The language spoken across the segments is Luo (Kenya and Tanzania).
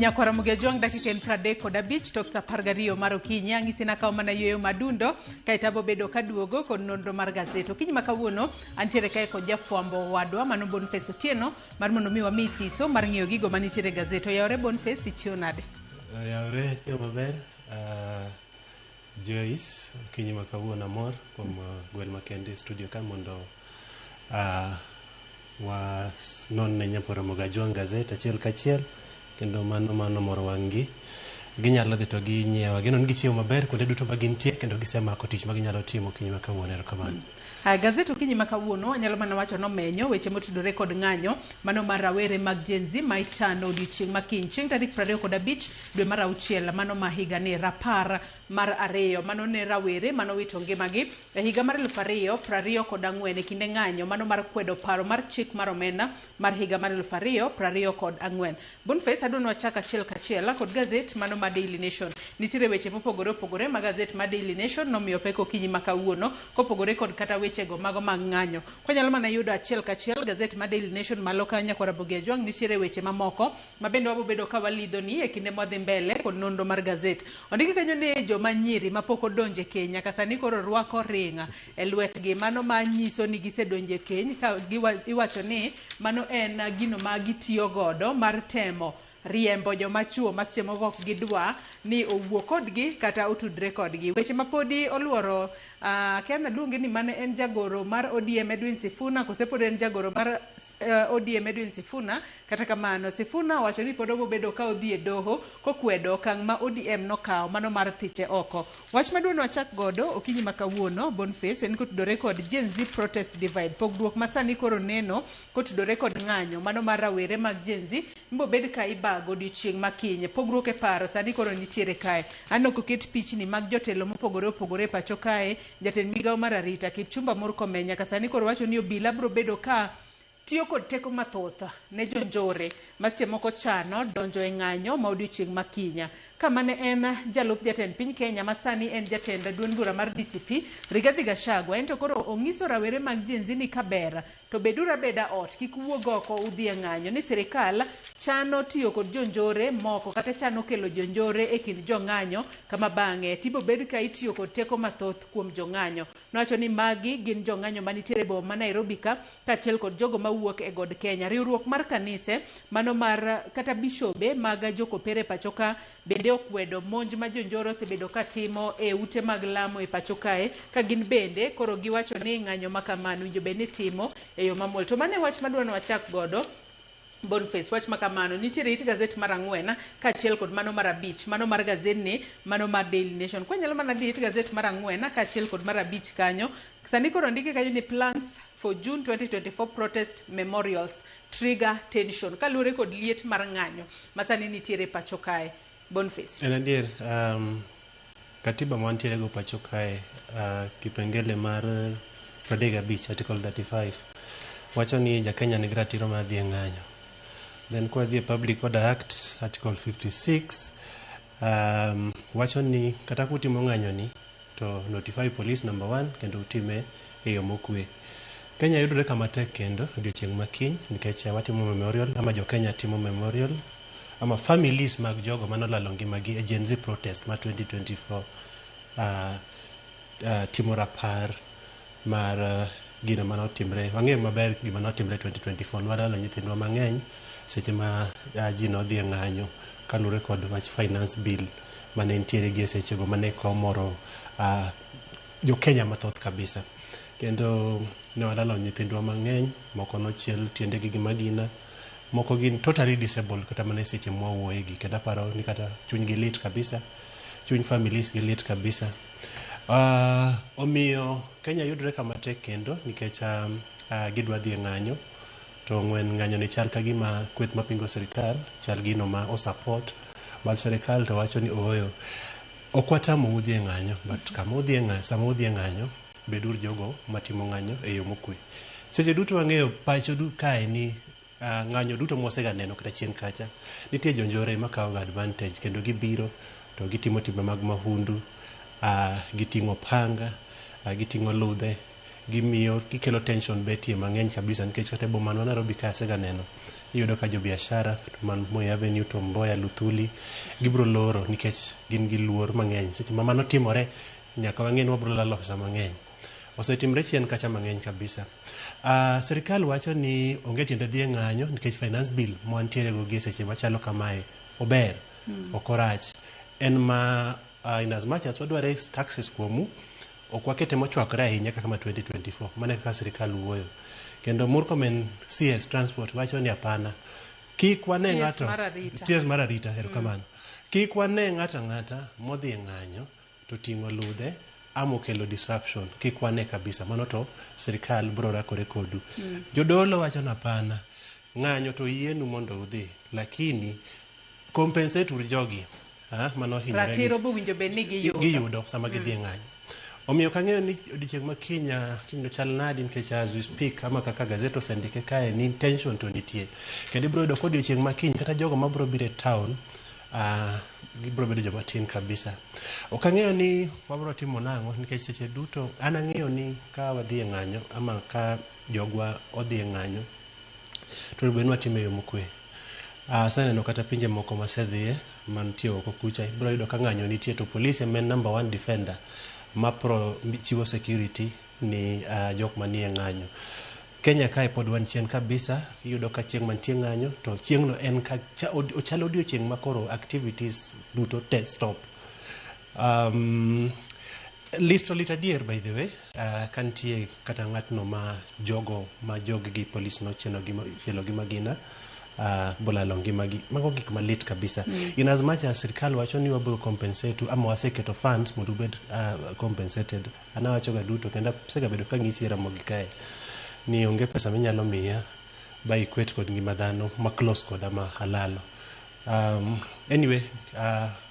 Nyakwara Mugejwang' dakika en 35 tok sa 12 mar okinyi. Ang'isi nakawo mana yueyo madundo kaeto abo bedo kaduogo kod nonro mar gazet. Okinyi ma kawuono antiere kae kod jafwambo wadwa mano Boniface Otieno mar mondo mi wami siso mar ng'iyo gigo manitiere e gazet. Oyawore Boniface, ichiew nade? Oyawore, achiew maber. Joyce, okinyi ma kawuono amor kuom gwel makende e studio ka mondo wanon ne Nyakwar Ramogi Ajwang' gazet achiel kachiel kendo mano mano moro wang'gi. Ginyalo dhi to ginyiewo. Ageno ni gichiewo maber kuonde duto ma gintie kendo gisemako tich ma ginyalo timo okinyi ma kawuono. Erokamano. Gazet okinyi ma kawuono anyalo mana wacho nomenyo weche motudore kod ng'anyo mano mar rawere mag Gen Z ma ichano odiochieng' ma kiny chieng' tarik 25 dwe mar auchiel mano ma higani rapar mar ariyo mano ne rawere manowito ngimagi e higa mar 2024 e kinde ng'anyo mano mar kwedo paro mar chik mar omenda mar higa mar 2024. Boniface, adwa ni wachak achiel kachiel kod gazet mano mar Daily Nation. Nitiere weche mopogore opogore ma gazet mar Daily Nation nomiyo pek okinyi ma kawuono kopogore kod kata wechego mago mag ng'anyo. Kwanyalo mana yudo achiel kachiel gazet mar Daily Nation malo kanyo Nyakwar Ramogi Ajwang' nitiere weche mamoko ma bende wabobedo ka walidhoni e kinde mwadhi mbele kod nonro mar gazet. Ondiki kanyo ni joma nyiri mapok odonjo e keny nyaka sani koro rwako ring e lwetgi. Mano ma nyiso ni gisedonjo e keny ka iwacho ni mano en gino ma gitiyo godo mar temo riembo joma chuo ma seche moko ok gidwa ni owuo kodgi kata otudre kodgi. Weche ma podi oluoro akia naluonge ni mane en jagoro mar ODM Edwin Sifuna kose pod en jagoro mar ODM Edwin Sifuna. Kata kamano Sifuna owacho ni pod obobedo ka odhi e doho kokwedo okang' ma ODM nokawo mano mar thiche oko. Wach maduong' wachak godo okinyi ma kawuono Boniface en kotudore kod Gen Z protest divide. Pogruok ma sani koro neno kotudore kod ng'anyo mano mar rawere mag Gen Z mbobed ka ibago odiochieng' ma kiny. Pogruok e paro sani koro nitiere kae. Aneno koket pichni mag jotelo mopogore opogore e pacho kae. Jatend migawo mar arita Kipchumba Murkomen nyaka sani koro wacho ni obila bro bedo ka tiyo kod teko mathoth ne jonjore ma seche moko chano donjo e ng'anyo ma odiochieng' ma kinya. Ka mane en jalup jatend piny Kenya ma sani en jatend duond bura mar DCP Rigathi Gachagua ento koro onyiso rawere mag Gen Z ni kaber to beduru abeda ot kik wuog oko udhi e ng'anyo ni sirikal chano tiyo kod jonjore moko kata chano kelo jonjore e kind jong'anyo kama bang'e tibobed ka itiyo kod teko mathoth kuom jong'anyo. Nowacho ni magi gin jong'anyo manitiere e boma ma Nairobi ka kaachiel kod jogo mawuok e god Kenya. Riwruok mar kanise mano mar kata bishobe mag jokopere e pacho ka bende okwedo monj ma jonjore osebedo ka timo e ute mag lamo e pacho kae ka gin bende koro giwacho ni ng'anyo ma kamano winjo bed ni timo e yo mamuol. To mano e wach madwa ni wachak godo Boniface, wach ma kamano nitiere it gazet mar ang'wen kaachiel kod mano mar abich, mano mar gazetni, mano mar Daily Nation. Kwanyalo mana dhi it gazet mar ang'wen kaachiel kod mar abich kanyo, sani koro ondiki kanyo ni plans for June 2024 protest memorials trigger tension kaluwore kod liet mar ng'anyo ma sani nitiere pacho kae. Boniface. En adier, katiba ma wantiere go pacho kae, kipengele mar 35, article 35, wacho ni ja Kenya nigi ratiro mar dhi e ng'anyo. Then kwa dhi e Public Order Act, article 56, wacho ni kata kutimo ng'anyo ni to notify police number 1 kendo utime e yo mokwe. Kenya yudore kama tek kendo odiochieng' ma kiny nikech watimo memorial ama jo Kenya timo memorial ama families mag jogo manolalo ngimagi e Gen Z protest ma 2024 timo rapar mar gino manotimre. Wang'eyo maber gima notimre 2024 nwalalo nyithindwa mang'eny seche ma ji nodhi e ng'anyo kaluwore kod wach finance bill mane nitiere gi e sechego mane komoro jo Kenya mathoth kabisa. Kendo ne walalo nyithindwa mang'eny, moko nochiel tiendegi gi magina, moko gin totally disabled kata mana e seche mwawuoye gi, kendo aparo ni kata chunygi lit kabisa, chuny families gi lit kabisa. Omiyo Kenya yudore kama tek kendo nikech gidwa dhi e ng'anyo to ng'wen ng'anyo ni chal ka gima kweth mapingo sirikal chal gino ma o support but sirikal to wacho ni ooyo ok watamou dhi e ng'anyo but kama udhi e ng'anyo sama udhi e ng'anyo beduru jogo matimo ng'anyo e yo mokwe. Seche duto wang'eyo pacho kae ni ng'anyo duto mwasega neno kata chien kacha nitie jonjore makawo ga advantage kendo gibiro to gitimo timbe mag mahundu, giting'o panga, giting'o ludhe, gimiyo gikelo tension betie mang'eny kabisa nikech kata e boma ma Nairobi ka asega neno Iyudo ka jobiashara man Moi Avenue, Tom Mboya, Luthuli gibiro loro nikech gin gi luor mang'eny. Seche ma mano timore, nyaka wang'e ni wabiro lalo pesa mang'eny. Osetimre chien kacha mang'eny kabisa. Sirikal wacho ni onge tiende dhi e ng'anyo nikech finance bill mwantiere go gi e seche machalo kamae ober, ok orach. En ma in as much as wadwa raise taxes kuomu, ok wakete mochwakore ahinya kaka ma 2024. Mano e kaka sirikal wuoyo. Kendo Murkomen CS Transport wacho ni hapana. Kik wane CS ng'ato mar arita. CS mar arita, erokamano. Kik wane ng'ato ang'ata modhi e ng'anyo to ting'o ludhe ama okelo disruption. Kik wane kabisa. Mano to sirikal biro rakore kodu. Jodolo wacho ni hapana. Ng'anyo to yienu mondo udhi. Lakini compensate uru jogi. Mano hinyore gi- Ratiro bowinjo bed ni giyudo. Giyudo sama gidhi e ng'anyo. Omiyo ok ang'eyo ni odiochieng' ma kiny kiny chal nadi nikech as we speak ama kaka gazet osendike kae ni tension to nitie. Kendo ibiro yudo ka odiochieng' ma kiny kata jogo mabiro biro e town gibiro bedo joma tin kabisa. Ok ang'eyo ni wabiro timo nang'o nikech seche duto an ang'eyo ni ka wadhi e ng'anyo ama ka jogwa odhi e ng'anyo to onego bed ni watime e yo mokwe. Aseneno kata pinje moko masedhiye mantie oko kucha, ibiro yudo ka ng'anyo nitie to police ema en number one defender ma pro chiwo security ni jok manie ng'anyo. Kenya kae pod wan chien kabisa, iyudo ka chieng' mantie ng'anyo to chieng'no en ka ochalo odiochieng' ma koro activities duto te stop. Lit to lit adier by the way, ka nitie kata ng'atno ma jogo ma jog gi polis nochielo gi magina bolalo ngimagi. Mago gik malit kabisa. In as much as sirkal wacho ni wabiro compensate ama waseketo funds mondo ubed compensated. An awacho ga duto kendo asegabedo ka ng'isi e Ramogi kae ni onge pesa minyalo miya ba ikwet kod ngima dhano ma close koda ma alalo. Anyway,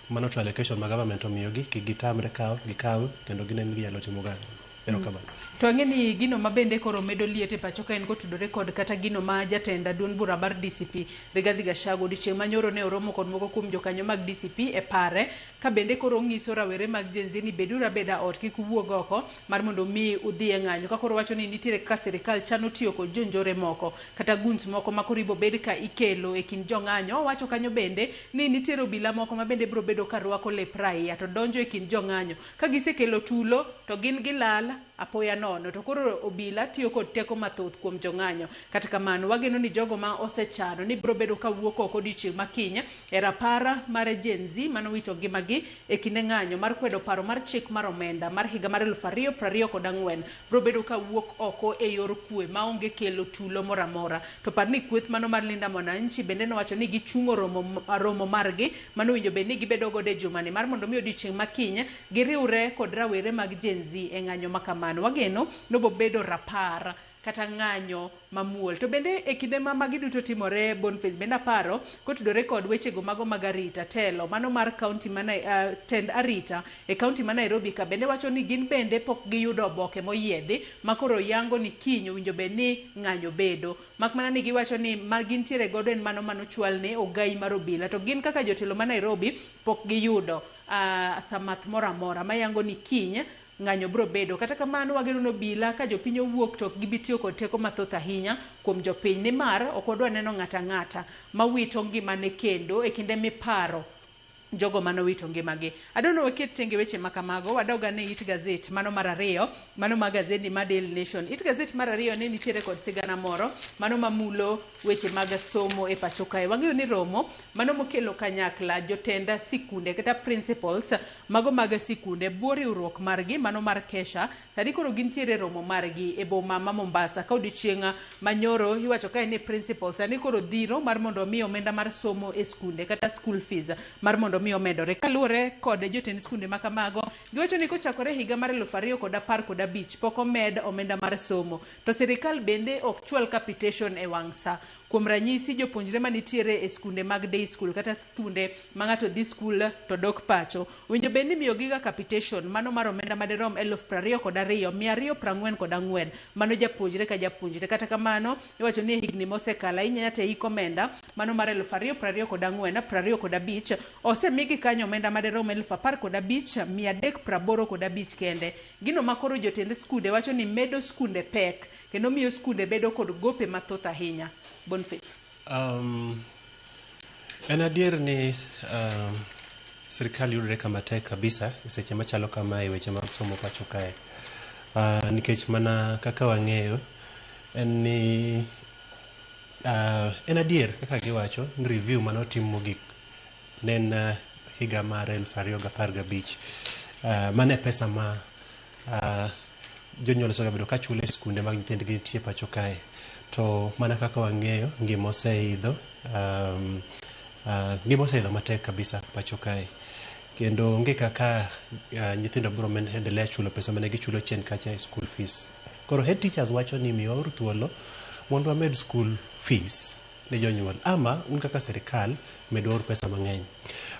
mano to allocation ma government omiyogi, kik gitamre kawo, gikaw kendo gine ni ginyalo timo gang'o. Erokamano. To ang'e ni gino ma bende koro medo liet e pacho ka en kotudore kod kata gino ma jatend duond bura mar DCP Rigathi Gachagua odiochieng' manyoro ne oromo kod moko kuom jokanyo mag DCP e pare ka bende koro ong'iso rawere mag Gen Z ni beduru abeda ot kik uwuog oko mar mondo mi udhi e ng'anyo ka koro wacho ni nitiere kaka sirikal chano tiyo kod jonjore moko kata guns moko ma koro ibo bed ka ikelo e kind jong'anyo. Owacho kanyo bende ni nitiere obila moko ma bende biro bedo ka rwako lep raia to donjo e kind jong'anyo. Ka gisekelo tulo to gin gilal apoya nono to koro obila tiyo kod teko mathoth kuom jong'anyo. Kata kamano wageno ni jogo ma osechano ni biro bedo ka wuok oko odiochieng' ma kiny e rapara mar Gen Z manowito ngimagi e kinde ng'anyo mar kwedo paro mar chik mar omenda mar higa mar 2024 biro bedo ka wuok oko e yor kwe maonge kelo tulo moro amora. To par ni kweth mano mar Linda Mwananchi bende nowacho ni gichungo romo margi manowinjo bed ni gibedo godo e jumani mar mondo mi odiochieng' ma kiny giriwre kod rawere mag Gen Z e ng'anyo ma kamano. Wageno nobobedo rapar kata ng'anyo mamuol. To bende e kinde ma magi duto timore, Boniface, bende aparo kotudore kod wechego mago mag arita, telo mano mar county ma tend arita e county ma Nairobi ka bende wacho ni gin bende pok giyudo oboke moyiedhi ma koro yango ni kiny owinjo bed ni ng'anyo bedo. Mak mana ni giwacho ni ma gintiere godo en mano manochwal ne ogai mar obila. To gin kaka jotelo ma Nairobi pok giyudo samath moro amora mayango ni kiny ng'anyo biro bedo. Kata kamano wageno ni obila ka jopiny owuok to ok gibi tiyo kod teko mathoth ahinya kuom jopiny nimar ok wadwa neno ng'ata ang'ata mawito ngimane kendo e kinde miparo jogo manowito ngimagi. Adwaro ni waket tenge weche ma kamago, wadog ane it gazet mano mar ariyo, mano ma gazedni ma Daily Nation. It gazet mar ariyo ne nitiere kod sigana moro, mano mamulo weche mag somo e pacho kae. Wang'eyo ni romo mano mokelo kanyakla jotend sikunde kata principals mago mag sikunde bwo riwruok margi mano mar KESHA. Sani koro gintiere romo margi e boma ma Mombasa ka odiochieng' manyoro iwacho kae ni principals sani koro dhiro mar mondo mi omenda mar somo e skunde kata school fees mar mondo mi omedore. Kaluwore kod jotend skunde ma kamago, giwacho ni kochakore higa mar 2015 pok omed omenda mar somo to sirikal bende ok chwal capitation e wang' sa. Kuom ranyisi, jopuonjre manitiere e skunde mag day school kata skunde ma ng'ato dhi skul to dok pacho, owinjo bed ni imiyo giga capitation mano mar omenda madirom 22,244, mano japuonjre ka japuonjre. Kata kamano, iwacho ni e higni mosekalo ahinya nyaka e hik omenda mano mar 2024 25 osemigi kanyo omenda madirom 15,385 kende. Gino ma koro jotend skunde wacho ni medo skunde pek kendo miyo skunde bedo kod gope mathoth ahinya. Boniface. En adier ni sirikal yudore kama tek kabisa e seche machalo kamae e weche mag somo pacho kae. Nikech mana kaka wang'eyo en ni en adier kaka giwacho ni review manotim mogik ne en higa mar 2015. Mano e pesa ma jonyuol osebedo ka chulo e skunde mag nyithindgi nitie pacho kae. To mana kaka wang'eyo, ngima oseidho, ngima oseidho matek kabisa pacho kae. Kendo onge kaka nyithindo biro endelea chulo pesa mane gichulo chien kacha e school fees. Koro head teachers wacho ni miwauru thuolo mondo wamed school fees ne jonyuol ama un kaka sirikal medwauru pesa mang'eny.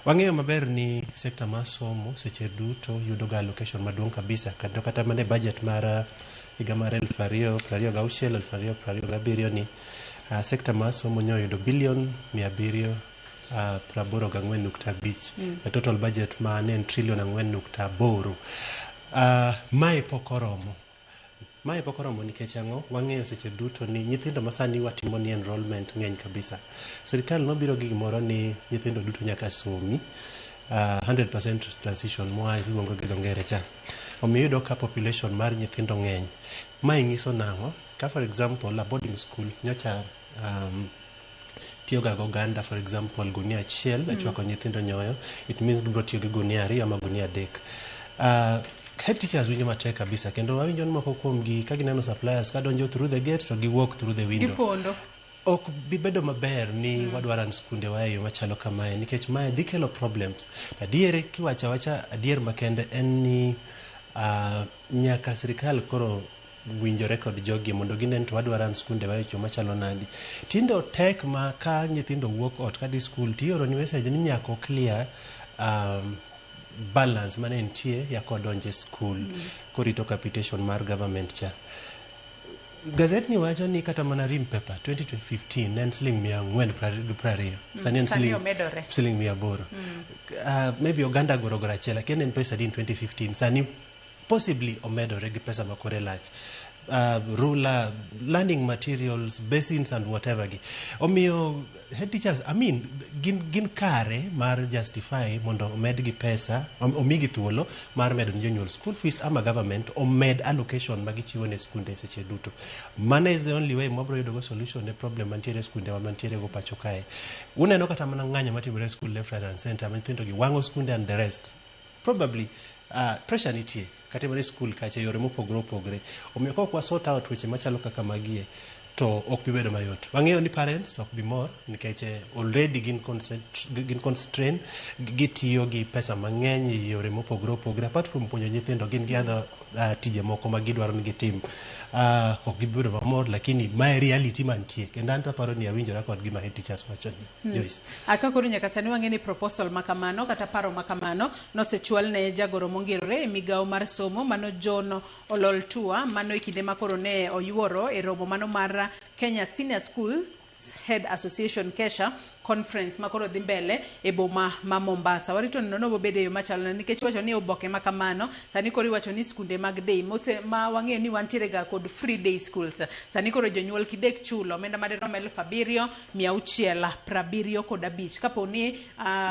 Wang'eyo maber ni sekta mar somo seche duto yudo ga allocation maduong' kabisa kendo kata mana e budget mar higa mar 2026 2027 ni sekta mar somo nyo oyudo bilion 784.5 e total budget ma ne en trilion 4.8. Mae pok oromo. Mae pok oromo nikech ang'o? Wang'eyo seche duto ni nyithindo masani watimo ni enrollment ng'eny kabisa. Sirikal nobiro gi gimoro ni nyithindo duto nyaka somi. 100% transition mwa iluongo gi dho ngere cha. Omiyo iyudo ka population mar nyithindo ng'eny. Mae nyiso nang'o? Ka for example a boarding school nyocha tiyoga gi oganda for example gunia achiel e chwako nyithindo nyoyo, it means gibiro tiyo gi gunia ariyo ama gunia adek. Head teachers winjo matek kabisa kendo wawinjo ni moko kuomgi ka gineno suppliers kadonjo through the gate to gi walk through the window. Gipondo. Ok bi bedo maber ni wadwa run skunde wa e yo machalo kamae nikech mae dhi kelo problems. Adier kiwacho awacha adier makende en ni nyaka sirikal koro winjore kod jogi mondo ginen to wadwa run skunde wa e yo machalo nadi. Tinde otek ma ka nyithindo wuok ot kadhi skul tioro ni message ni nyaka o clear balance mane nitie yaka odonje skul korito capitation mar government cha. Gazet ni wacho ni kata mana ream paper 2015 ne en siling 420. Sani en Sani omedore. Siling 800. Maybe oganda gorogoro achiel, lakini en pesa di in 2015. Sani possibly omedore gi pesa ma kore lach. Ruler, learning materials, basins and whatever gi. Omiyo head teachers, I mean, gin kare mar justify mondo omed gi pesa, omigi thuolo mar medo ne jonyuol school fees ama government omed allocation ma gichiwo ne skunde seche duto. Mano is the only way mwabro yudo go solution ne problem mantiere e skunde wa mantiere go pacho kae. Uneno kata mana ng'anyo matimore e school left, right and center, ma nyithindo gi wang'o skunde and the rest. Probably pressure nitie kata mana e school kacha e yore mopogore opogore. Omiyo ka ok wa sort out weche machalo kaka magie to ok bi bedo mayot. Wang'eyo ni parents to ok bi mor nikech already gin gin constrained, gitiyo gi pesa mang'eny e yore mopogore opogore. Apart from puonjo nyithindo, gin gi other tije moko ma gidwaro ni gitim. Ok gibi bedo mamor, lakini mae reality mantie. Kendo an to aparo ni awinjora kod gima head teachers wacho ni. Joyce. Aka koro nyaka sani wang'e ni proposal makamano kata paro makamano nosechwal ne jagoro mongirore e migawo mar somo mano John Olol Tua, mano e kinde ma koro ne oyuoro e romo mano mar Kenya Senior School Head Association KESHA conference ma koro dhi mbele e boma ma Mombasa. Warito neno ni obobedo e yo machalo nade nikech iwacho ni oboke ma kamano sani koro iwacho ni skunde mag day mose ma wang'eyo ni wantiere ga kod free day schools. Sani koro jonyuol kidek chulo omenda madirom 7675. Kapo ni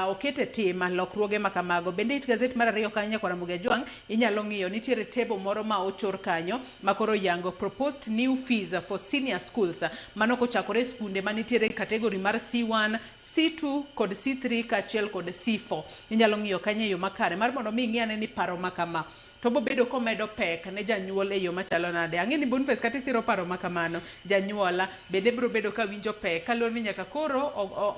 okete tim lokruoge ma kamago. Bende it gazet mar ariyo kanyo nyakwar Ramogi Ajwang' inyalo ng'iyo nitiere table moro ma ochor kanyo ma koro yango proposed new fees for senior schools. Mano kochakore skunde manitiere e category mar C1, C2 kod C3 kaachiel kod C4. Inyalo ng'iyo kanyo e yo makare mar mondo mi ing'i ane ni paro ma kama to bobedo komedo pek ne janyuol e yo machalo nade. Ang'e ni Boniface kata isiro paro ma kamano, janyuola bende biro bedo ka winjo pek kaluwore ni nyaka koro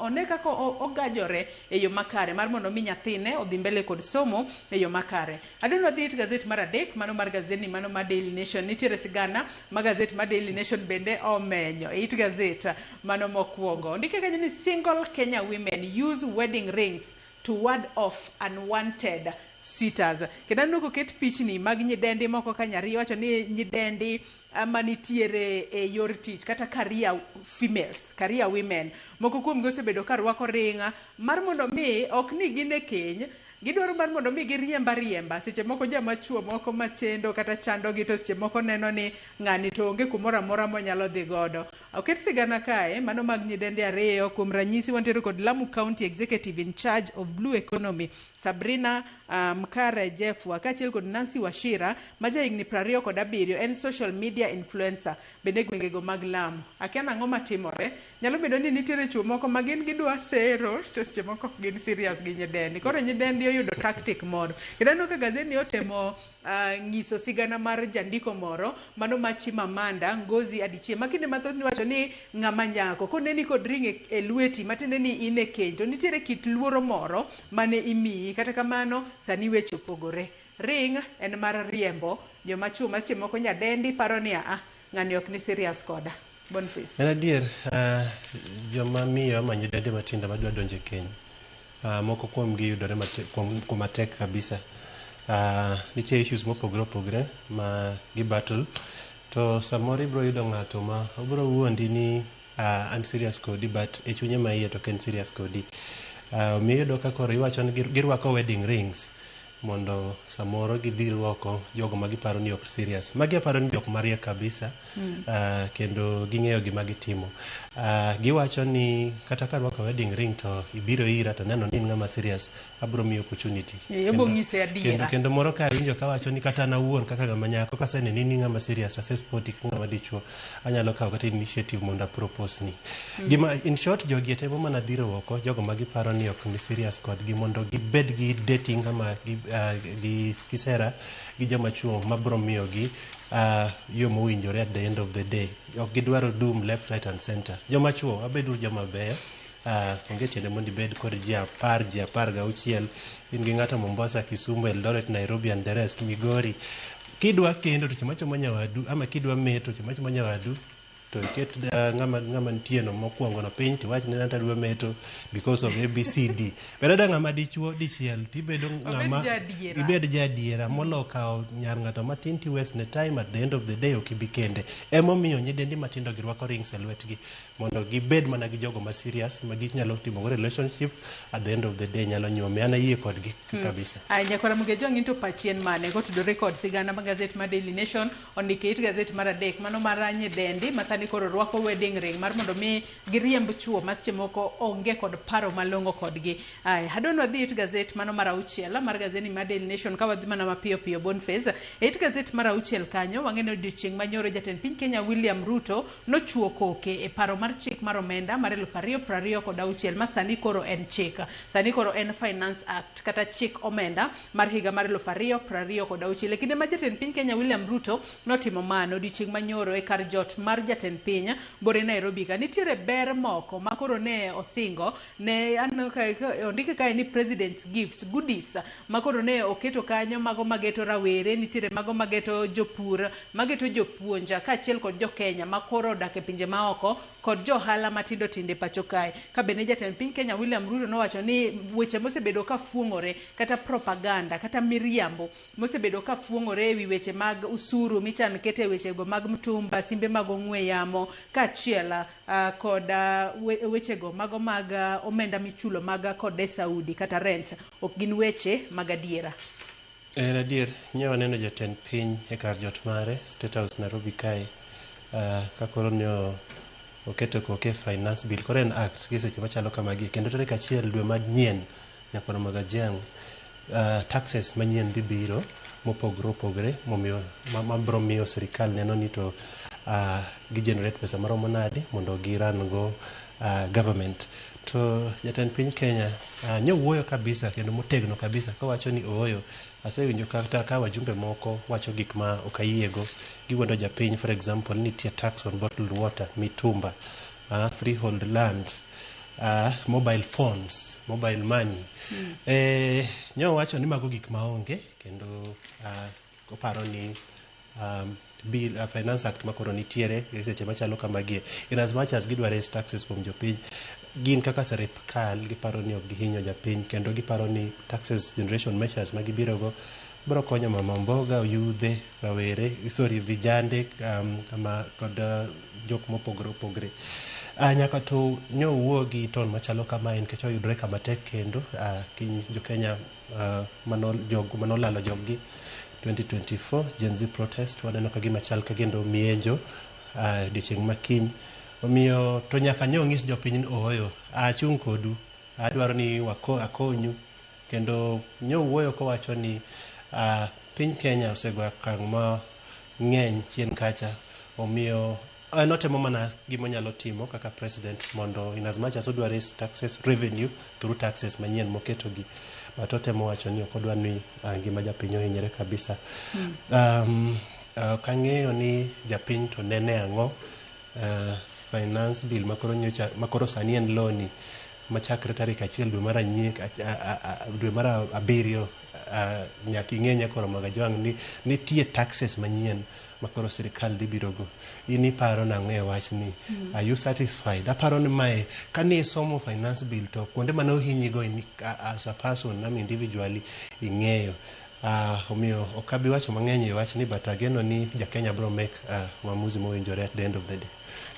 one kaka ogajore e yo makare mar mondo mi nyathine odhi mbele kod somo e yo makare. Adwa ni wadhi it gazet mar adek, mano mar gazetni, mano mar Daily Nation. Nitiere sigana ma gazet mar Daily Nation bende omenyo e it gazet mano mokwongo. Ondike kanyo ni single Kenya women use wedding rings to ward off unwanted suitors. Kendo aneno koket pichni mag nyidendi moko ka nyariyo wacho ni nyidendi manitiere e yor tich kata career females, career women. Moko kuomgi osebedo ka rwako ringa mar mondo mi ok ni gin e keny Gidwaro mar mondo mi giriemb ariemba. Seche moko joma chuo moko machendo kata chandogi to seche moko neno ni ng'ani to onge kumoro amora monyalo dhi godo. Oket sigana kae, mano mag nyidende ariyo. Kuom ranyisi wantiere kod Lamu County Executive in charge of Blue Economy, Sabrina Mkare Jefwa, kaachiel kod Nancy Wachira ma jahigni 27, en social media influencer bende e gwengego mag Lamu. Akia nang'o matimore. Nyalo bedo ni nitiere chuo moko ma gin gidwa sero to seche moko ok gin serious gi nyidendi. Koro nyidendi oyudo tactic moro. Kendo aneno ka gazet ni otemo nyiso sigana mar jandiko moro mano ma Chimamanda Ngozi Adichie ma kinde mathoth niwacho ni ng'ama nyako koneni kod ring e lweti matiende ni in e keny to nitiere kit luoro moro mane imiyi. Kata kamano sani weche opogore. Ring en mar riembo joma chuo ma seche moko nyadendi paro ni aa ng'ani ok ni serious koda. Boniface. En adier, joma miyo ama nyidende matindo madwa donjo e keny, moko kuomgi yudore matek, kuom matek kabisa. Nitie issues mopogore opogore ma gi battle to samoro ibiro yudo ng'ato ma obiro wuondi ni an serious kodi, but e chunye ma iye to ok en serious kodi. Omiyo iyudo ka koro iwacho ni girwako wedding rings mondo samoro gidhir oko jogo ma giparo ni ok serious. Magi aparo ni jok mariek kabisa kendo ging'eyo gima gitimo. Giwacho ni kata ka arwako wedding ring to ibiro ira to neno ni in ng'ama serious, abiro miyi opportunity. Obo ng'isi adiera. Kendo moro ka awinjo kawacho ni kata an awuon kaka ng'ama nyako kaseneni ni ng'ama serious, asespoti kaka ng'ama dichuo, anyalo kawo kata initiative mondo a propose ni. Gima in short, jogi temo mana dhiro oko jogo ma giparo ni ok ni serious kodgi mondo gibed gi dating ama gi kisera gi joma chuo mabiro miyogi yo mowinjore at the end of the day. Ok gidwaro dum left, right and center. Joma chuo, wabeduru joma beyo. Onge tiende mondo ibed kod ji 10, ji 16, in gi ng'ato Mombasa, Kisumu, Eldoret, Nairobi and the rest, Migori. Kidwa kendo to chom achoma nyawadu, ama kidwa meto chom achoma nyawadu to iket ng'ama nitie no mokwongo no piny tiwach ni anta adwa meto because of ABCD. Ber ada ng'ama dichuo dichiel tibedo ng'ama jaadiera. Ibed jaadiera molo kawo nyar ng'ato matin ti waste ne time. At the end of the day ok ibi kende. Emomiyo nyidendi matindo gi rwako rings e lwetgi mondo gibed mana gi jogo ma serious ma ginyalo timo go relationship, at the end of the day nyalo nyuome. An ayie kodgi kabisa. Aya, nyakwara Mugejo, to pachi en mane kotudore kod sigana ma gazet mar Daily Nation ondiko e it gazet mar adek, mano mar nyidendi ma sani koro rwako wedding ring mar mondo mi giriemb chuo ma seche moko onge kod paro malong'o kodgi. Aya, adwa ni wadhi it gazet mano mar auchiel mar gazeti mar Daily Nation ka wadhi mana mapiyo piyo. Boniface, e it gazet mar auchiel kanyo wang'e ni odiochieng' manyoro jatend piny Kenya William Ruto nochuo koke e paro mar chik mar omenda mar 2026 ma sani koro en chik. Sani koro en Finance Act kata chik omenda mar higa mar 2026. E kinde ma jatend piny Kenya William Ruto notimo mano odiochieng' manyoro e kar jot mar jatend piny Bore Nairobi ka nitiere ber moko ma koro ne osingo ne aneno ka ondike kae ni president's gifts, goodies ma koro ne oketo kanyo, mago mageto rawere, nitiere mago mageto jopur, mageto jopuonj kaachiel kod jokenya ma koro odak e pinje maoko kod johala matindo tindo e pacho kae. Ka bende jatend piny Kenya William Ruto nowacho ni weche mosebedo ka fuong'ore kata propaganda kata miriambo mosebedo ka fuong'ore ewi weche mag usuru michan kete wechego mag mtumba, simbe mag ong'we yamo kaachiel kod wechego mago mag omenda michulo mag kode Saudi kata rent ok gin weche mag adiera. En adier, nyo waneno jatend piny e kar jot mare, State House Nairobi kae, ka koro ne oketo koke finance bill, koro en act gi seche machalo kamagi, kendo tarik 1 dwe manyien nyakwar Magajiang, taxes manyien dhi biro mopogore opogore momiyo mabiro miyo sirikal neno ni to gi generate pesa maromo nade mondo gi run go government. To jatend piny Kenya nyowuoyo kabisa kendo motegno kabisa kowacho ni ooyo, asewinjo kata ka wajumbe moko wacho gik ma ok ayiego, giwuondo japiny. For example, nitie tax on bottled water, mitumba, freehold land, mobile phones, mobile money. Nyowacho ni mago gik maonge kendo oparo ni bill, Finance Act makoro nitiere e seche machalo kamagie, in as much as gidwa raise taxes kuom jopiny, gin kaka sirikal giparo ni ok gihinyo japiny kendo giparo ni taxes generation measures ma gibirogo biro konyo mama mboga, yudhe, rawere, sorry, vijande ama kod jok mopogore opogore. Nyaka to nyo wuo gi ton machalo kamae nikech oyudore kama tek kendo kiny jo Kenya mano jogo manolalo joggi 2024 Gen Z protest waneno ka gima chal ka kendo mienjo odiochieng' ma kiny. Omiyo to nyaka nyo nyis jopiny ni ooyo achung' kodu, adwaro ni akonyu. Kendo nyo wuoyo kowacho ni piny Kenya osego okang' mang'eny chien kacha, omiyo en otemo mana gima onyalo timo kaka president mondo in as much as odwa raise taxes revenue through taxes manyien moketogi, but otemo wacho ni ok odwa ni ngima japiny ohinyre kabisa. Ok ang'eyo ni japiny to nene ang'o finance bill makoro nyocha makoro sani en law ni machakre tarik 1 dwe mar anyiek dwe mar 7. Nyaka ing'e nyakoro mag Ajwang' ni nitie taxes manyien makoro sirikal dhi biro go. In iparo nang'o e wachni? Are you satisfied? Aparo ni mae kane isomo finance bill to kuonde mane ohinyi go in as a person ama individually ing'eyo. Omiyo ok abi wacho mang'eny e wachni, but ageno ni jakenya bro make maamuzi mowinjore at the end of the day.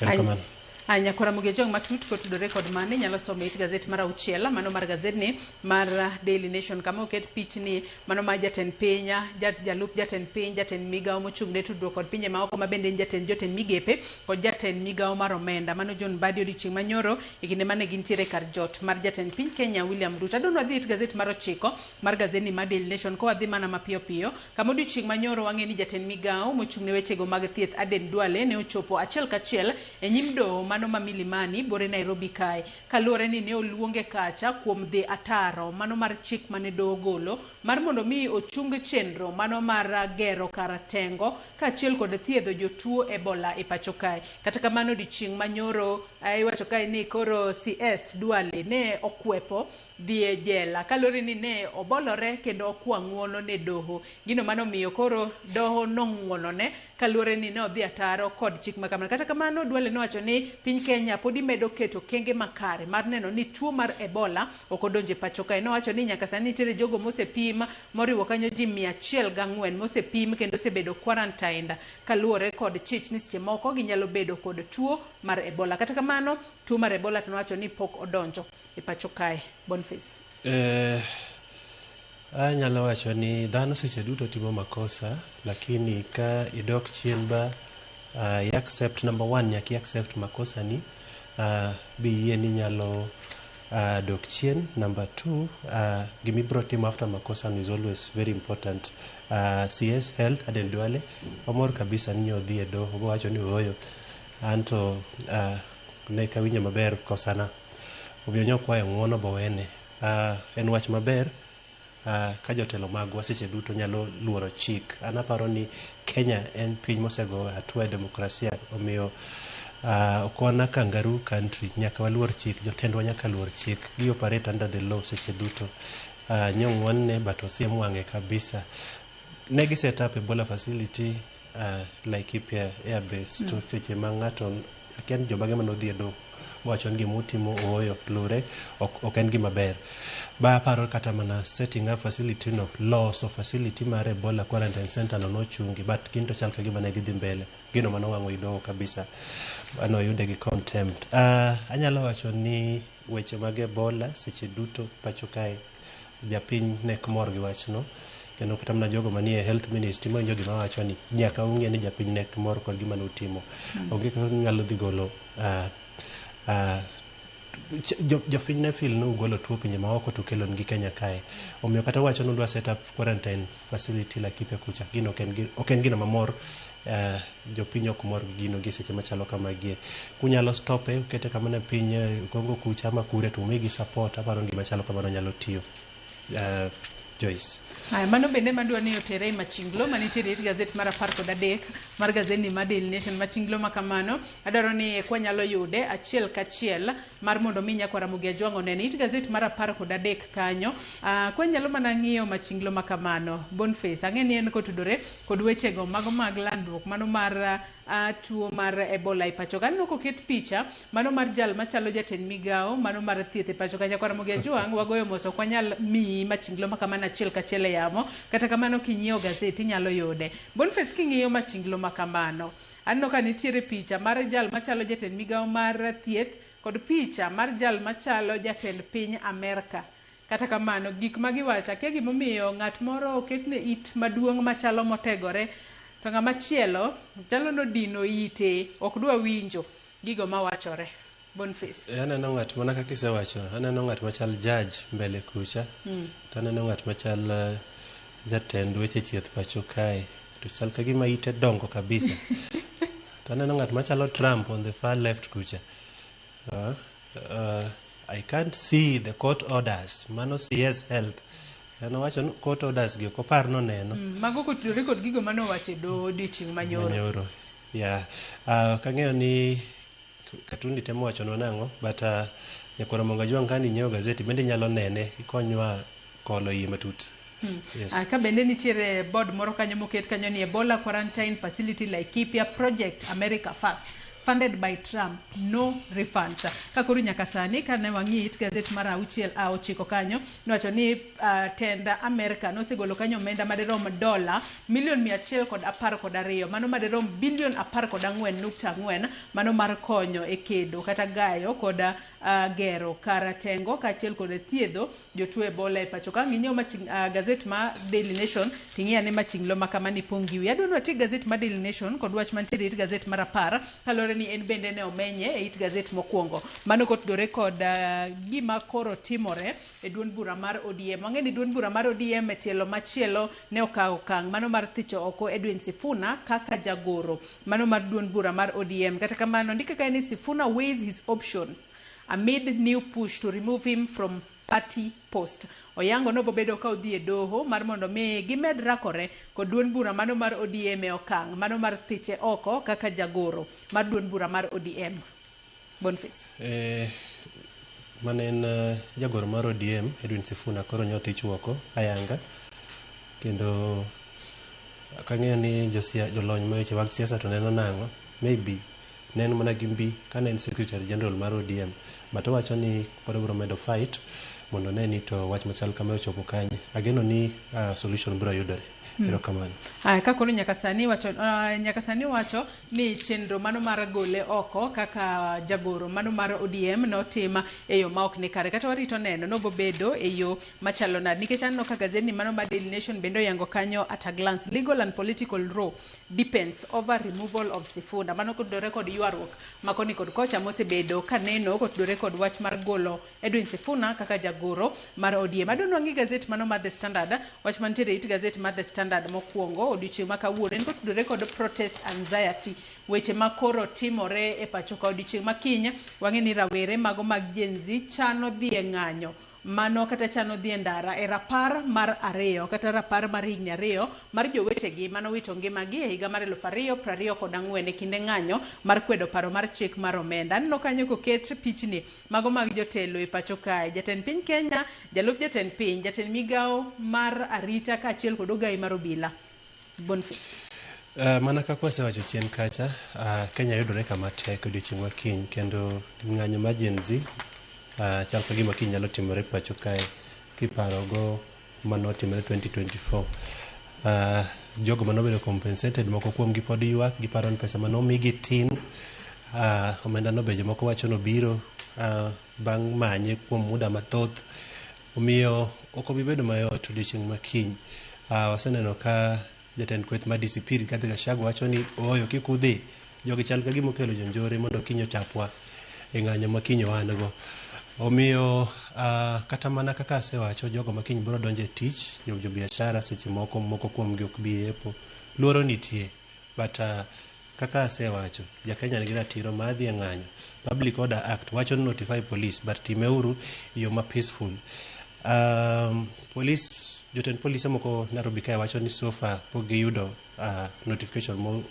Erokamano. Nyakora Ramogi Ojwang' matut kotudore kod mano inyalo somo it gazet mar 6 mano mar gazetni mar Daily Nation, kama oket pichni mano mar jatend piny, jalup jatend piny, jatend migawo mochung' ne tudruok kod pinje maoko ma bende en jatend jotend migepe kod jatend migawo mar omenda mano John Mbadi odiochieng' manyoro e kinde mane gintiere kar jot mar jatend piny Kenya William Ruto. Adwa wadhi it gazet mar 9 mar gazetni mar Daily Nation ka wadhi mana mapiyo piyo kama odiochieng' manyoro wang'e ni jatend migawo mochung' ne wechego mag thieth Aden Duale ne ochopo achiel kachiel e nyim doho mano ma Milimani bore Nairobi kae, kaluwore ni ne oluonge kacha kuom dhi ataro mano mar chik mane doho ogolo mar mondo mi ochung chenro mano mar gero kar tengo kaachiel kod thiedho jotuo Ebola e pacho kae. Kata kamano odiochieng' manyoro iwacho kae ni koro CS Duale ne okwepo dhi e jela kaluwore ni ne obolore kendo okwa ng'uono ne doho. Gino manomiyo koro doho nong'uonone kaluwore ni ne odhi ataro kod chik makamano. Kata kamano Duale nowacho ni piny Kenya podi medo keto okenge makare mar neno ni tuo mar Ebola ok odonjo e pacho kae. Nowacho ni nyaka sani nitiere jogo mosepim moriwo kanyo ji 104 mosepim kendo osebedo quarantined kaluwore kod chich ni seche moko ginyalo bedo kod tuo mar Ebola. Kata kamano tuo mar Ebola to nowacho ni pok odonjo e pacho kae. Boniface. Anyalo wacho ni dhano seche duto timo makosa, lakini ka idok chien ba i accept number one, nyaka i accept makosa ni biyie ni inyalo dok chien. Number two, gimibro timo after makosa no is always very important. CS Health Aden Duale wamor kabisa ni odhi e doho bowacho ni ooyo anto ne kawinjo maber kosana, omiyo nyokwayo ng'uono bowene. En wach maber ka jotelo magwa seche duto nyalo luoro chik. An aparo ni Kenya en piny mosego hatua e demokrasia, omiyo ok wan a kangaroo country, nyaka waluor chik, jotendwa nyaka luor chik, gi operate under the law seche duto. Nyong'uon ne but osiem wang'e kabisa. Ne gi set up Ebola facility Laikipia Airbase to seche ma ng'ato akia ni jomage manodhi e doho mowacho ni gimutimo ooyo lure ok en gima ber. Ba aparo kata mana setting up facility no, loso facility mar Ebola quarantine center no nochungi, but gin to chal ka gima ne gidhi mbele. Gino manowang'o i doho kabisa manoyude gi contempt. Anyalo wacho ni weche mag Ebola seche duto pacho kae japiny ne ok mor gi wachno, kendo kata mana jogo manie health ministry mawinjo gima wacho ni nyaka ung'e ni japiny ne ok mor kod gima nutimo. Onge kaka unyalo dhi golo jopiny ne feel ni ugolo tuo pinje maoko to ukelo negi Kenya kae. Omiyo kata wacho ni udwa set up quarantine facility Laikipia kucha, gino ok en gino mamor jopiny ok mor gi gino gi seche machalo kamagie. Kunyalo stope ukete kamano e piny Congo kucha ama kure to umigi support, aparo ni gima chalo kamano nyalo tiyo. Joyce. Aya, mano bende madwa ni otere e machinglo manitiere e gazet mar 13 mar gazetni mar Daily Nation. Machinglo ma kamano adwaro ni kwanyalo yude achiel kachiel mar mondo mi nyakwa Ramogi Ajwang' onene it gazet mar 13 kanyo. Kwanyalo mana ng'iyo machinglo ma kamano Boniface, ang'e ni en kotudore kod wechego mago mag landruok mano mar tuo mar Ebola e pacho ka. Aneno koket picha mano mar jal machalo jatend migawo mano mar thieth e pacho ka. Nyakwa Ramogi Ajwang' wagoyo mos, ok wanyal miyi machinglo ma kamano. mana achiel kachiel e yamo. Kata kamano kinyiewo gazet inyalo yude. Boniface, king'iyo machinglo ma kamano, aneno ka nitiere picha mar jal machalo jatend migawo mar thieth kod picha mar jal machalo jatend piny Amerka. Kata kamano, gik ma giwacho, akia gimomiyo ng'at moro oketne it maduong' machalo motegore, to ng'ama chielo chalo nodino ite, ok dwa winjo gigo mawachore. Boniface. Aneno ng'at mana kaka isewacho, aneno ng'at machal judge mbele kucha, to aneno ng'at machal jatend weche thieth pacho kae, to chal ka gima ite dongo kabisa. To aneno ng'at machalo Trump on the far left kucha. I can't see the court orders. Mano CS Health. En owacho ni court orders gi ok opar noneno. Mago kotudore kod gigo manowacho e doho odiochieng' manyoro. Manyoro. Yeah. Kang'eyo ni Katundi temo wachonwa nang'o, but Nyakwar Ramogi Ajwang' ka ninyiewo gazeti bende inyalo nene, ikonywa kolo iye matut. Yes. Ka bende nitiere board moro kanyo moket kanyo ni Ebola Quarantine Facility Laikipia Project America First, funded by Trump, no refunds. Ka koro nyaka sani kane wang'i it gazet mar auchiel a ochiko kanyo, nowacho ni tend Amerika nosegolo kanyo omenda madirom dola milion 112, mano madirom bilion 14.4, mano mar konyo e kedo kata gayo kod gero kar tengo kaachiel kod thiedho jotuo Ebola e pacho ka. Ng'inyiew gazet ma Daily Nation, ting'i ane machinglo ma kama ni pong' gi wiye. Adwa ni wati gazet ma Daily Nation kod wach mantiere e it gazet mar 10, kaluwore ni en bende ne omenye e it gazet mokwongo. Mano kotudore kod gima koro timore e duond bura mar ODM. Wang'e ni duond bura mar ODM e tielo machielo ne okawo okang' mano mar thicho oko Edwin Sifuna kaka jagoro mano mar duond bura mar ODM. Kata kamano, ndike kae ni Sifuna weighs his option amid new push to remove him from party post. Oyango nobobedo ka odhi e doho mar mondo mi gimed rakore kod duond bura mano mar ODM e okang' mano mar thiche oko kaka jagoro mar duond bura mar ODM. Boniface. Mane en jagoro mar ODM Edwin Sifuna koro nyothich oko ayanga, kendo kang'eyo ni jolony ma weche mag siasa to neno nang'o, maybe ne en mana gi mbi kane en secretary general mar ODM, but owacho ni pod obiro medo fight mondo one ni to wach machal kama ochopo kanye. Ageno ni solution biro yudore. Erokamano. Ka koro nyaka sani wacho, nyaka sani wacho ni chenro mano mar gole oko kaka jagoro mano mar ODM notim e yo ma ok ni kare. Kata warito neno nobobedo e yo machalo nade, nikech aneno ka gazeti mano mar Daily Nation bende oyango kanyo at a glance, legal and political row depends over removal of Sifuna. Mano kotudore kod ywaruok ma koni kod kocha mosebedo kaneno kotudore kod wach mar golo Edwin Sifuna kaka jagoro mar ODM. Adwa ni wang'i gazet mano mar The Standard, wach mantiere it gazet mar The Standard mokwongo odiochieng' ma kawuono en kotudore kod protest anxiety, weche ma koro timore e pacho ka odiochieng' ma kiny. Wang'e ni rawere mago mag Gen Z chano dhi e ng'anyo mano kata chano dhi e ndara e rapar mar 2 kata rapar mar higni 2 mar jowetegi mano wito ngimagi e higa mar 2024 e kinde ng'anyo mar kwedo paro mar chik mar omenda. Aneno kanyo koket pichni mago mag jotelo e pacho kae, jatend piny Kenya, jalup jatend piny, jatend migawo mar arita kaachiel kod ogai mar obila. Boniface. Mana kaka wasewacho chien kacha, Kenya yudore kama tek odiochieng' ma kiny, kendo ng'anyo mar Gen Z chal ka gima kiny nyalo timore pacho kae kiparogo manotimore 2024. Jogo manobedo compensated moko kuomgi pod ywak, giparo ni pesa manomigi tin, omenda no be jomoko wacho nobiro bang' manye kuom muda mathoth. Omiyo ok obi bedo mayot odiochieng' ma kiny. Waseneno ka jatend kweth mar DCP Rigathi Gachagua wacho ni ooyo kik udhi, jogi chal ka gima okelo jonjore mondo kiny ochapwa e ng'anyo ma kiny wan go. Omiyo kata mana kaka asewacho, jogo ma kiny biro donjo e tich, jo biashara seche moko moko kuomgi ok bi yepo, luoro nitie. But kaka asewacho, ja Kenya nigi ratiro mar dhi e ng'anyo. Public Order Act wacho ni notify police, but timeuru e yo ma peaceful. Police, jotend polise moko Nairobi kae wacho ni so far pok giyudo notification mo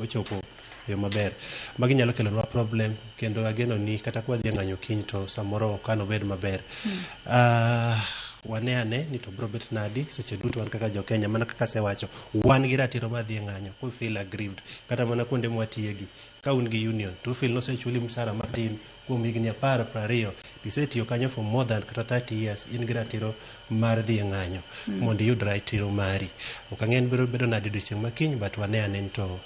ochopo e yo maber. Magi nyalo kelonwa problem, kendo ageno ni kata kwa dhi e ng'anyo kiny to samoro ok an obed maber. Wane ane ni to bro bet nadi seche duto wan kaka jo Kenya, mana kaka asewacho, wan gi ratiro mar dhi e ng'anyo ku feel aggrieved, kata mana kuonde mwatiyegi. Ka un gi union to feel nosechuli msara matin, kuom higni 10, 20, isetiyo kanyo for more than kata 30 years, in gi ratiro mar dhi e ng'anyo mondo iyud ratiro mari. Ok ang'e ni biro bedo nade odiochieng' ma kiny, but wane ane ni to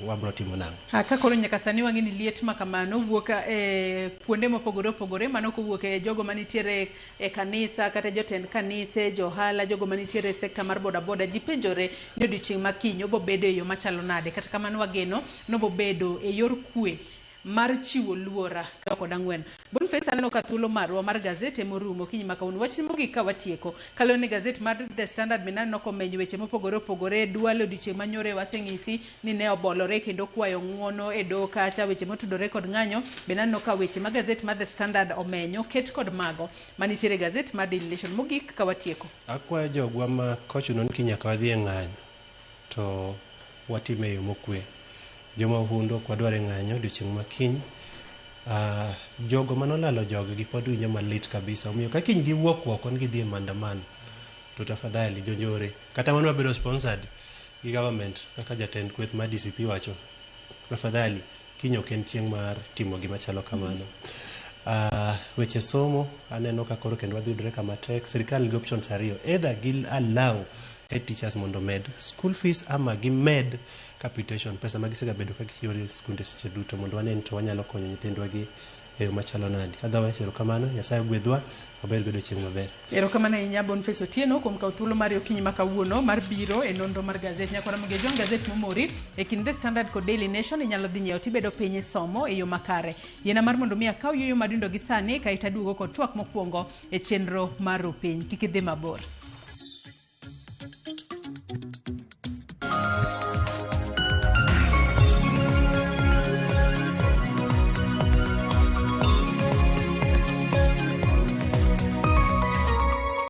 wabro timo nang'o. Ha, ka koro nyaka sani wang'e ni liet ma kamano wuok e kuonde mopogore opogore, mano kowuok e jogo manitiere e kanisa kata jotend kanise, johala, jogo manitiere e sekta mar bodaboda, ji penjore ni odiochieng' ma kiny obo bedo e yo machalo nade. Kata kamano wageno nobo bedo e yor kwe mar chiwo luora kod ang'wen. Boniface, aneno ka thuolo marwa mar gazet emorumo okinyi ma kawuono. Wachni mogik ka watieko, kaluwore ni gazet mar The Standard bende aneno komenyo weche mopogore opogore. Duale odiochieng' manyore waseng'isi ni ne obolore kendo kwayo ng'uono e doho kacha, weche motudore kod ng'anyo. Bende aneno ka weche ma gazet mar The Standard omenyo ket kod mago manitiere e gazet mar Daily Nation. Mogik ka watieko. Akwayo jogwa ma kochuno ni kiny nyaka wadhi e ng'anyo to watime e yo mokwe. Joma ohundo ok wadwar e ng'anyo odiochieng' ma kiny. Jogo manolalo joggi pod winjo malit kabisa. Omiyo ka kiny giwuok oko ni gidhi e maandamano, to tafadhali jonjore, kata mano wabedo sponsored gi government kaka jatend kweth mar DCP wacho, tafadhali kiny ok en chieng' mar timo gima chalo kamano. Weche somo aneno ka koro kendo wadhi yudore kama tek. Sirikal nigi options ariyo, either gi allow head teachers mondo omed school fees ama gimed capitation, pesa ma gisegabedo ka gichiwo ne skunde seche duto, mondo wane ni to wanyalo konyo nyithindwa gi e yo machalo nade. Otherwise, erokamano, Nyasaye ogwedhwa, wabed godo chieng' maber. Erokamano ahinya Boniface Otieno kuom kawo thuolo mari okinyi ma kawuono mar biro e nonro mar gazet. Nyakwara Mogejon, gazet momori e kind The Standard kod Daily Nation inyalo dhi nyiewo tibedo piny isomo e yo makare. Yiena mar mondo mi akaw yueyo madundo gi sani kaeto aduogo kod twak mokwongo e chenro mar Rupiny. Kik idhi mabor.